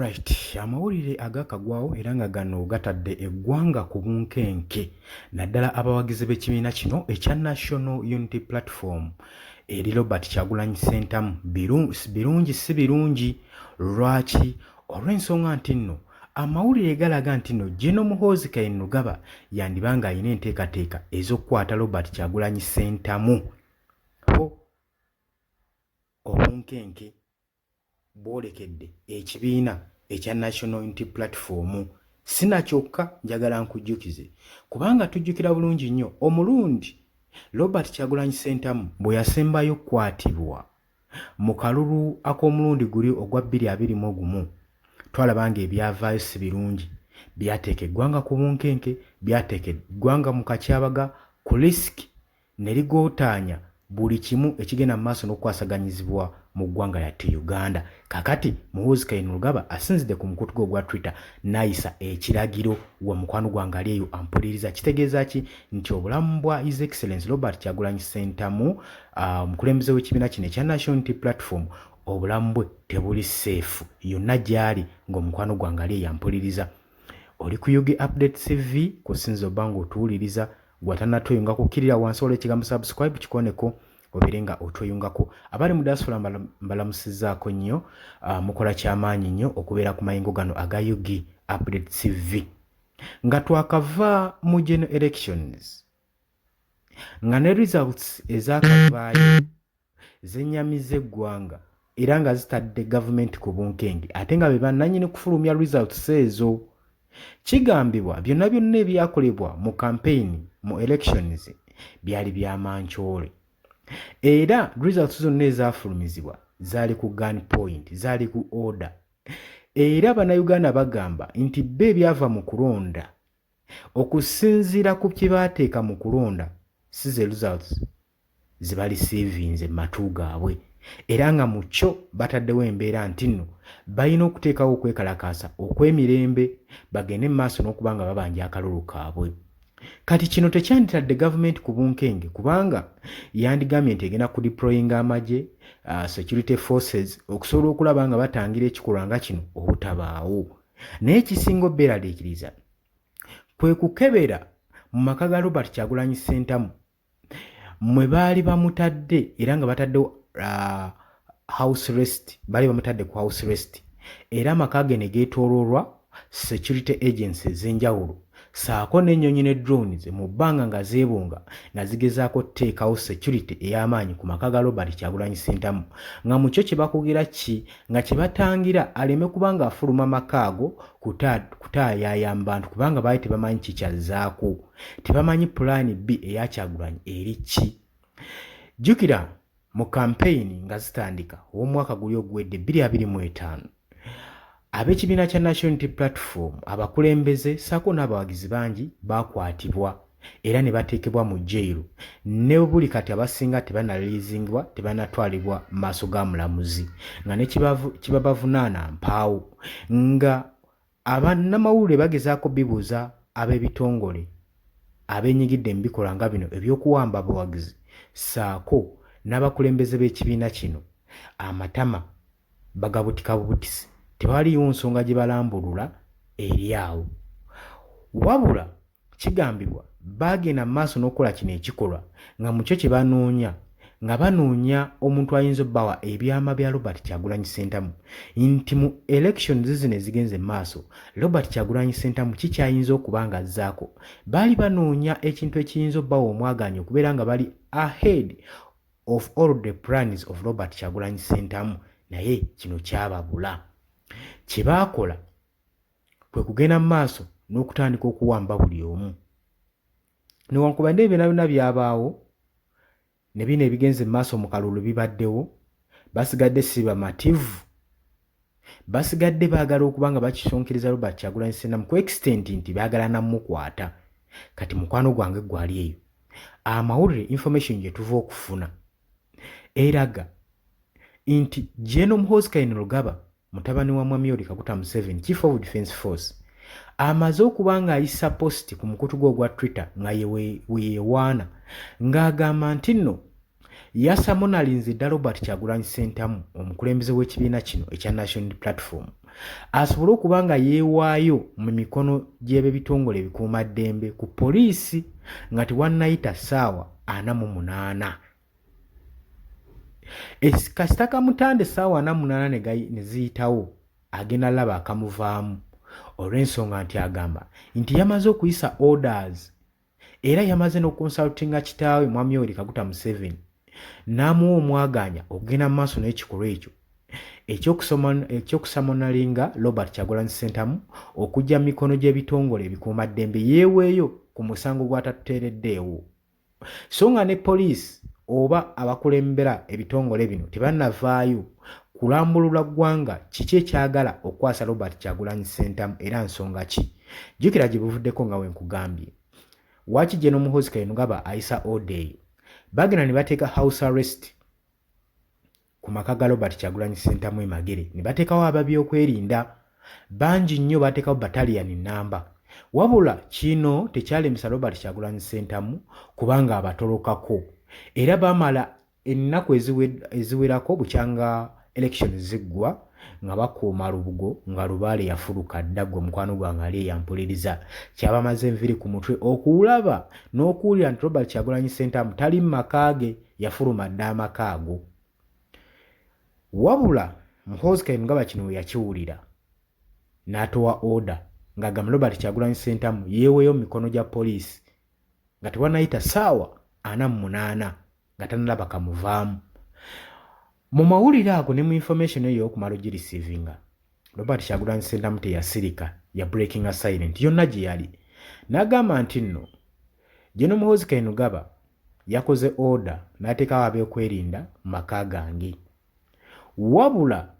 Alright, amawulire agakagwawo era nga gano gatadde eggwanga ku bunkenke naddala abawagizi b'ekibiina kino ekya National Unity Platform eri Robert Kyagulanyi Ssentamu. Birungi si birungi. Lwaki? Olw'ensonga nti nno amawulire galaga nti nno General Muhoozi Kainerugaba yandiba ng'alina enteekateeka ez'okukwata Robert Kyagulanyi Ssentamu. Ho obunkenke bwolekedde ekibiina ekya National Unity Platform. Sina kyokka njagala nkujjukize, kubanga tujjukira bulungi nnyo omulundi Robert Kyagulanyi Ssentamu bwe yasembayo okukwatibwa mu kalulu ak'omulundi guli ogwa 2021, twalaba ng'ebyavaayo si birungi, byateeka eggwanga ku bunkenke, byateeka eggwanga mu kakyabaga, ku risk, ne ligootaanya buli kimu ekigenda mu maaso n'okukwasaganyizibwa mu ggwanga lyattu Uganda. Kakati Muhoozi Kainerugaba asinzidde ku mukutu gwe ogwa Twitter n'ayisa ekiragiro. Gwe mukwano gwange ali eyo ampuliriza, kitegeeza ki? Nti obulamu bwa His Excellence Robert Kyagulanyi Ssentamu, omukulembeze w'ekibiina kino ekya National Unity Platform, obulamu bwe tebuli safe yonna gy'ali. Ng'omukwano gwange ali eyo ampuliriza, oli ku UG Update TV kusinza obba ng'otuwuliriza, gwatanatweyunga kukkirira wansi waliwo ekigambo subscribe, kikoneko obeere nga otweyungako. Abali mu diaspora mbalamusizzaako nnyo. Mukola kyamaanyi nnyo okubeera ku mayingo gano aga UG Update TV. Nga twakava mu general elections, nga ne results ezakavaayo zenyamiza eggwanga era nga zitadde gavumenti ku bunkenke, ate nga be bannannyini kufulumya results ezo. Kigambibwa byonna byonna ebyakolebwa mu campaign, mu elections, byali byamankyole, era results zonna ezafulumizibwa zaali ku gun point, zaali ku order. Era Bannayuganda bagamba nti bo ebyava mu kulonda, okusinziira ku kye baateeka mu kulonda, si ze results zibaliceivinze mu matu gaabwe, era nga mu kyo bataddewo embeera nti nno balina okuteekawo okwekalakaasa okw'emirembe bagende mu maaso n'okuba nga babanja akalulu kaabwe. Kati kino tekyanditadde gavumenti ku bunkenke, kubanga yandigambye nti egenda kudeployinga amagye, security forces, okusobola okulaba nga batangira ekikolwa nga kino obutabaawo. Naye ekisinga obeeraliikiriza kwe kukebera mu maka ga Robert Kyagulanyi Ssentamu mwe baali bamutadde, era nga bataddewo house arrest, baali bamutadde ku house arrest, era amaka ge ne geetooloolwa security agency ez'enjawulo, saako n'ennyonyi ne drones mu bbanga nga zeebonga nga zigezaako tuteekawo security ey'amaanyi ku maka ga Robert Kyagulanyi Ssentamu, nga mu kyo kye bakugira ki, nga kye batangira aleme kuba ng'afuluma maka ago kutaayaaya mu bantu, kubanga baali tebamanyi kikyazzaako, tebamanyi plan B eya Kyagulanyi eri ki. Jjukira mu campaign nga zitandika ow'omwaka guli oguwedde 2025, ab'ekibiina kya National Unity Platform, abakulembeze ssaako n'abawagizi bangi baakwatibwa era ne bateekebwa mu jail. Ne buli kati abasinga tebanareleasingibwa, tebanatwalibwa mu maaso ga mulamuzi, nga ne kibabavunaana mpaawo, nga abannamawulire bagezaako bibuuza ab'ebitongole abeenyigidde mu bikolwa nga bino ebyokuwamba abawagizi ssaako n'abakulembeze b'ekibiina kino, amatama bagabutika bubutisi, tewaliiwo nsonga gye balambulula eri awo. Wabula kigambibwa baagenda mu maaso n'okukola kino ekikolwa nga mu kyo kye banoonya, nga banoonya omuntu ayinza obbawa ebyama bya Robert Kyagulanyi Ssentamu, nti mu elections zino ezigenze mu maaso Robert Kyagulanyi Ssentamu kikyayinza okuba nga azzaako. Baali banoonya ekintu ekiyinza obbawa omwagaanya okubeera nga bali ahead of all the plans of Robert Kyagulanyi Ssentamu, naye kino kyababula. Kye baakola kwe kugenda mu maaso n'okutandika okuwamba buli omu. Newankubadde byonna byonna byabaawo ne bino ebigenze mu maaso mu kalulu bibaddewo, basigadde si bamativu, basigadde baagala okuba nga bakisonkereza Robert Kyagulanyi Ssentamu ku extent nti baagala namukwata. Kati mukwano gwange gwali eyo, amawulire, information gye tuva okufuna eraga nti General Muhoozi Kainerugaba, mutabani wa Mwami Yoweri Kaguta Museveni, Chief of Defence Force, amaze okuba ng'ayisa post ku mukutu gwe ogwa Twitter nga ye weyewaana ng'agamba nti nno Yasamonalinze dda Robert Kyagulanyi Ssentamu omukulembeze w'ekibiina kino ekya National Platform asobole okuba nga yeewaayo mu mikono gy'eb'ebitongole ebikuumaddembe ku poliisi nga tewannayita ssaawa 48. Kasita kamutanda essaawa 48 ne ziyitawo agenda laba akamuvaamu olw'ensonga nti agamba nti yamaze okuyisa orders era yamaze n'okukonsultinga kitaawe Mwami Yoweri Kaguta Museveni n'amuwa omwagaanya okugenda mu maaso n'ekikolwa ekyo ekyokusamonalinga Robert Kyagulanyi Ssentamu okujja mu mikono gy'ebitongole ebikuumaddembe yeeweeyo ku musango gw'atatuteereddeewo. So nga ne poliisi oba abakulembera ebitongole bino tebannavaayo kulambulula ggwanga kiki ekyagala okukwasa Robert Kyagulanyi Ssentamu era nsonga ki. Jjukira gye buvuddeko nga wenkugambye waaki General Muhoozi Kainerugaba ayisa order eyo bagenda ne bateeka house arrest ku maka ga Robert Kyagulanyi Ssentamu e Magere ne bateekawo ababyokwerinda bangi nnyo, bateekawo bataliyani nnamba. Wabula kino tekyalemesa Robert Kyagulanyi Ssentamu kubanga abatolokako era bamala ennaku eziwerako bukyanga election ziggwa nga bakuuma lubugo nga lubaale yafuluka dda. Ggwe mukwano gwange ali eyampuliriza, kyabamaze enviri ku mutwe okulaba n'okuwulira nti Robert Kyagulanyi Ssentamu tali mu maka ge, yafuluma dda amaka ago. Wabula Muhoozi Kainerugaba kino we yakiwulira n'atowa order ng'agamba Robert Kyagulanyi Ssentamu yeeweeyo mu mikono gya poliisi nga tewanayita ssaawa 48 nga tanalaba kamuvaamu. Mu mawulire ago ne mu information eyo okumala ogireceivinga, Robert Kyagulanyi Ssentamu teyasirika, ya breakinga silent yonna gye yali n'agamba nti nno General Muhoozi Kainerugaba yakoze order n'ateekawo ab'okwerinda mu maka gange, wabula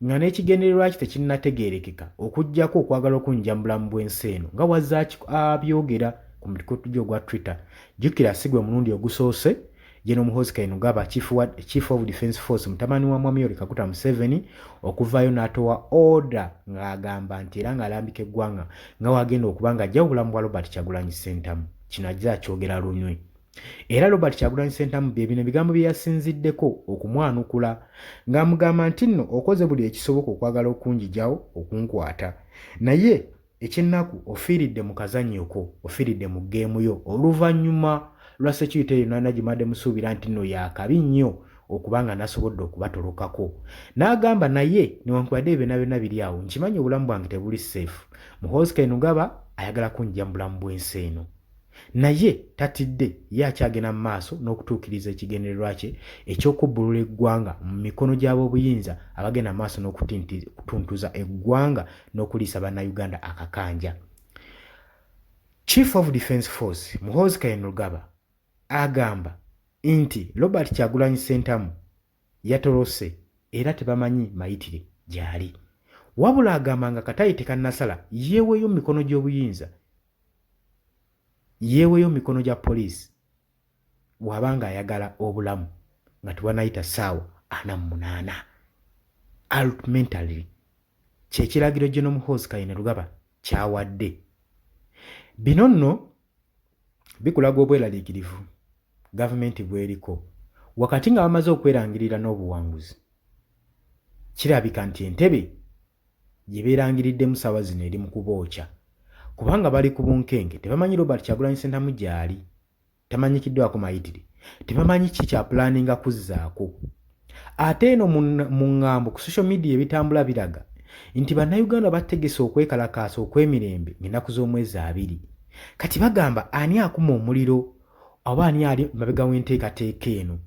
nga n'ekigendererwa kye tekinnategeerekeka okuggyako okwagala okunjja mu bulamu bw'ensi eno nga wazze abyogera ku mukutu gye ogwa Twitter. Jjukira si gwe mulundi ogusoose General Muhoozi Kainerugaba Chief of Defence Force mutabani wa Mwami Yoweri Kaguta Museveni okuvaayo n'atowa order ng'agamba nti era ng'alambika eggwanga nga wagenda okuba ng'ajjawo obulamu bwa Robert Kyagulanyi Ssentamu. Kino ajja akyogera lunywe. Era Robert Kyagulanyi Ssentamu bye bino ebigambo bye yasinziddeko okumwanukula ng'amugamba nti nno okoze buli ekisoboka okwagala okunjijawo okunkwata naye ekyennaku ofiiridde mu kazannyo ko, ofiiridde mu ggeemu yo oluvannyuma lwa security eyo yonna gye mwadde musuubira nti nno yaakabi nnyo okuba nga nasobodde okubatolokako. N'agamba naye newankubadde ebyo byonna byonna biri awo nkimanyi obulamu bwange tebuli safe. Muhoozi Kainerugaba ayagala kunjja mu bulamu bw'ensi eno. Naye tatidde, ye akyagenda mu maaso n'okutuukiriza ekigendererwa kye eky'okubbulula eggwanga mu mikono gy'ab'obuyinza abagenda mu maaso n'okutuntuza eggwanga n'okuliisa Bannayuganda akakanja. Chief of Defence Force Muhoozi Kainerugaba agamba nti Robert Kyagulanyi Ssentamu yatolose era tebamanyi mayitire gy'ali. Wabula agamba nga katayi tekannasala yeeweeyo mu mikono gy'obuyinza yeeweeyo mu mikono gya poliisi bw'aba ng'ayagala obulamu nga tewanayita ssaawa 48. Ultimately kyekiragiro General Muhoozi Kainerugaba kyawadde. Bino nno bikulaga obweraliikirivu gavumenti bw'eriko wakati nga bamaze okwerangirira n'obuwanguzi. Kirabika nti entebe gye beerangiriddemu ssaawa zino eri mu kubookya kubanga bali ku bunkenke, tebamanyi Robert Kyagulanyi Ssentamu gy'ali, tamanyikiddwako mayitire, tebamanyi ki kya pulaninga kuzzaako. Ate eno mu ŋŋambo ku social media ebitambula biraga nti Bannayuganda bategese okwekalakaasa okw'emirembe ng'ennaku z'omwezi 20. Kati bagamba ani akuma omuliro oba ani ali mabega w'enteekateeka eno?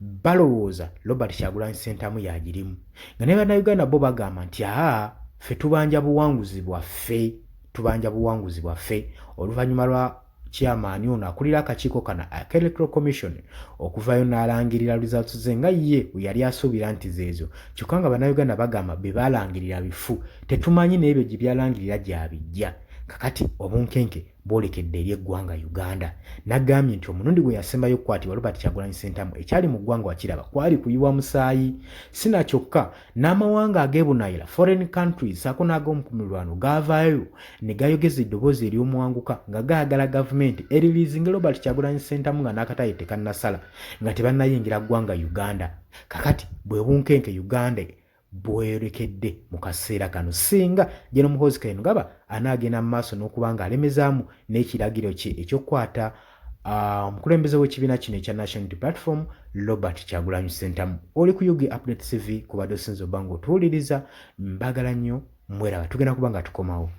Balowooza Robert Kyagulanyi Ssentamu y'agirimu, nga ne Bannayuganda bo bagamba nti aa ffe tubanja buwanguzi bwaffe, tubanja buwanguzi bwaffe oluvannyuma lwa chairman ono akulira akakiiko kano aka Electoral Commission okuvaayo n'alangirira results ze nga ye we yali asuubira nti zeezo, kyokka nga Bannayuganda bagamba be baalangirira bifu, tetumanyi n'ebyo gye byalangirira gyabijja. Kakati obunkenke boolekedde eri eggwanga Uganda. Nagambye nti omulundi gwe yasembayo okukwatibwa Robert Kyagulanyi Ssentamu ekyali mu ggwanga wakiraba kwali kuyiwa musaayi. Sina kyokka n'amawanga ag'ebunaayira, foreign countries, saako n'ag'omukumirwano gaavaayo ne gayogeza eddoboozi ery'omwanguka nga gaagala gavumenti eriliizinge Robert Kyagulanyi Ssentamu nga n'akatale tekannasala nga tebannayingira ggwanga Uganda. Kakati bwe bunkenke Uganda bweyolekedde mu kaseera kano singa General Muhoozi Kainerugaba anaagenda mu maaso n'okuba ng'alemezaamu n'ekiragiro kye ekyokukwata omukulembeze w'ekibiina kino ekya National Unity Platform Robert Kyagulanyi Ssentamu. Oli ku UG Update TV kubadde osinza obba ng'otuwuliriza, mbagala nnyo mweraba, tugenda kuba nga tukomawo.